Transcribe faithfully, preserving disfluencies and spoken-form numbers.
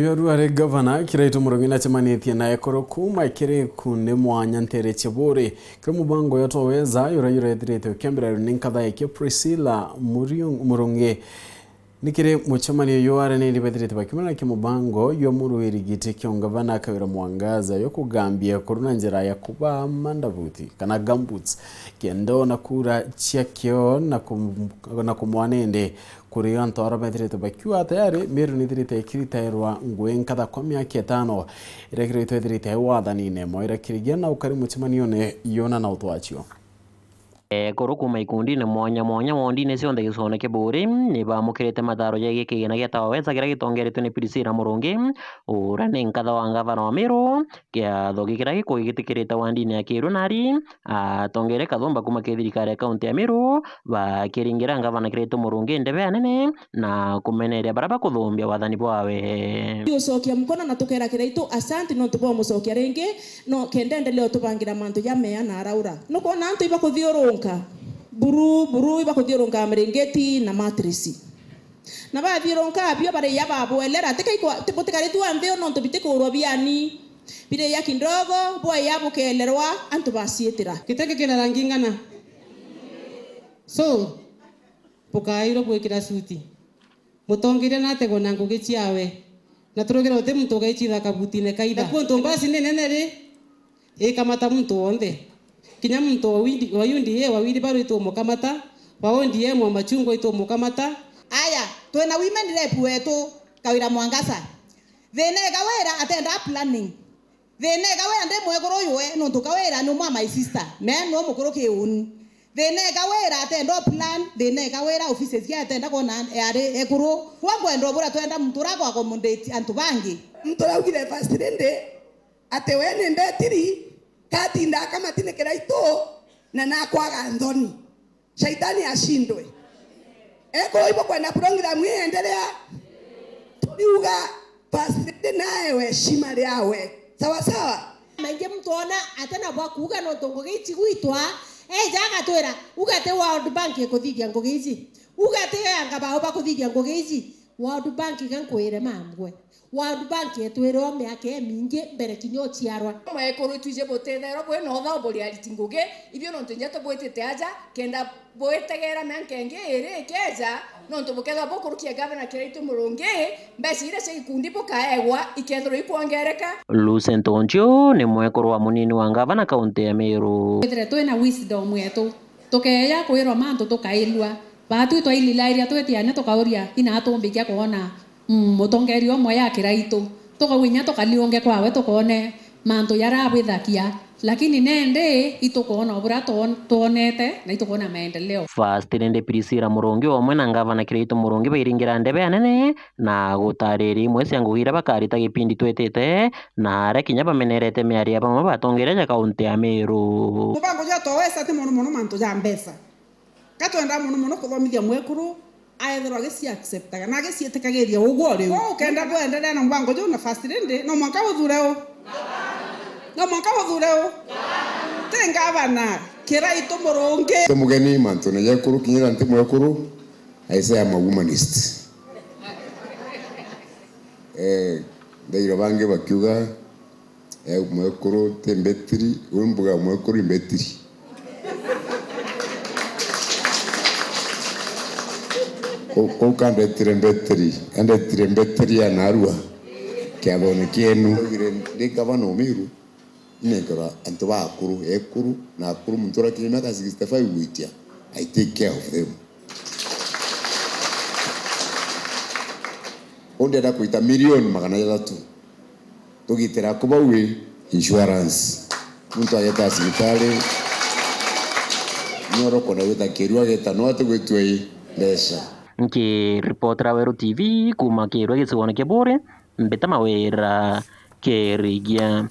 Uyu ari gavana Kiraitu Murungi nacemanitie na ekuru kuuma kiri ikundi mwanya ntere cia Buuri kiri mubango uyu Twaweza, uria urethiritwe ukiambirwa ni nkatha yake Priscilla Muriung-, Murungi. Ni kiri mucemanio uyu arene ni bethirite bakiumana na kimubango jwa murwiri giti kia ungavana Kawira Mwangaza jwa kugambia ekuru na njira ya kubaa mandabuti kana gumboots, kenda ona kura ciakio na kum-, na kumwanende kuri antu aria bethirite bakiuga tayari Meru nithirite ikiritairwa ngui nkatha kwa miaka itano iria Kiraitu ethirite ai wathanine. Mwaira Kirigia na ukari mucemanione yona na utwacio. Ekuru kuuma ikundine mwanya mwanya wondine cionthe gicigoone kia Buuri ni baamukirite mataaro jegie kigina gia Twaweza kiria gitongeretwe ni Priscilla Murungi, uria ni nkatha wa ngavana wa Meru. Kiatho giki kiria gikugitikirite wandine ya Kiiru Nari, atongeria kathumba kuuma kiri thirikari ya kaunti ya Meru bakiringira ngavana Kiraitu Murungi ndebe anene na kumeneria baria bakuthumbia wathani bwawe. Ucokia mukono na tukera Kiraitu asanti nontu bwa umucokia ringi. No kenda endelee utubangira mantu ja mea na araura. Nukwona antu ibakuthiurunka buru buru, ibakuthiurunka miringiti na matrisi. Na bathiurunka abio bariya babwelera, tikai kwa-, ti-, butikaritwa nthi nontu bitikuurwa biani. Biriya kidogo, bwaiya bukeelerwa, antu baciitira. Giti giki kina rangi ng'ana? So, bukairwe bwikira suti. Mutongeria nategwa na ngugi ciawe. Na turugire uti muntu ugaicitha kabutine kaitha. Nakuo ntu mbasi ni nene ri, ikamata muntu wonthe. Kinya muntu wa windi-, wa U D A, wa wheelbarrow itumukamata, wa O D M, wa machungwa itumukamata. Aya, twina women rep wetu, Kawira Mwangaza. Thina e Kawira atenda planning. Thina e Kawira ndi mwekuru uyu we, nontu Kawira ni umwe wa my sister, me ni umukuru ki uni. Thina e Kawira atenda plan, thina e Kawira offices cia atenda kwona ari ekuru. Kwa kwenda ubura twenda muntu ura akwa accommodate antu bangi. Muntu uraugire first lady ati we ni mbetiri, katinda akamatine Kiraitu na nakwaga nthoni. Shaitani ashindwe. Ekuru ibo kwenda program hii endelea. Tuliuga first lady naewe heshima riawe. Sawa sawa? Maingi muntu ona atena bwa kuuga nontu ngugi ici gwitwa, eja agatwira, uga ati World Bank ikuthithia ngugi ici. Uga ati anga bao bakuthithia ngugi ici. World Bank iga nkwire mambwe. World Bank etwire o miaka imingi mbere kinya uciarwa. Mwekuru twije butetherwa bwi na utha buriariti ngugi, ibio nontu nja tubwitite aja, kenda bwitegera mianka ingi iri ikeja, nontu bukethirwa bukurukia gavana Kiraitu Murungi, mbeca iria cia gikundi bukaegwa ikethirwa ikwongereka. Lucent Onchio ni mwekuru wa munini wa gavana kaunti ya Meru. Twithire twina wisdom yetu, tukeeja kwirwa mantu tukailua. Baatwi twaililairia twitiania tukauria, ina atumbikia kwona, mm, mutongeria umwe ya Kiraitu. Tukauga inya tukaliunge kwawe tukoone mantu jaria abwithagia, lakini nendi itukoona o buria twon-, twonete na itukoona maendeleo. First Lady Priscilla Murungi umwe na Ngavana Kiraitu Murungi bairingira ndebe anene na gutariria imwe cia ngugi iria bakarita gipindi twitite, na aria kinya bamenerete miario ya bamwe batongeria ja kaunti ya Meru. Mubango jwa Twaweza ti mono mono mantu ja mbeca. Ka twenda mono mono kuthomithia mwekuru, aethirwa agiciacceptaga na agiciitikagiria uguo riu. Kwou ukenda bwenderea na mubango juu na first lady, no mwanka uthure u? No mwanka uthure u? Ti ngavana, Kiraitu Murungi. Ti mugeni mantune ja ekuru, kinyira nti mwekuru, Isaiah ma humanist. Eh, ndaira bangi bakiuga, eh, mwekuru ti mbetiri, uu mbuga mwekuru i mbetiri. Ku-, kuu kandetire mbetiri, kandetire mbetiri ya narua, kiathone kienu. Ndaugire, ndi gavana Umiru, inenkerwa antu ba akuru, ekuru na akuru, muntu urakinyia miaka sixty-five gwitia, I take care of them. Uu ndienda kuita milioni magana jathatu. Tugitira ku bau wi insurance. Muntu ageta cibitari, nyoroko na gwita Kirua ageta no ati gwitue i mbeca. Nkiripotera Weru T V kuuma Kirua gicigoone kia Buuri, mbita Mawira Kirigia.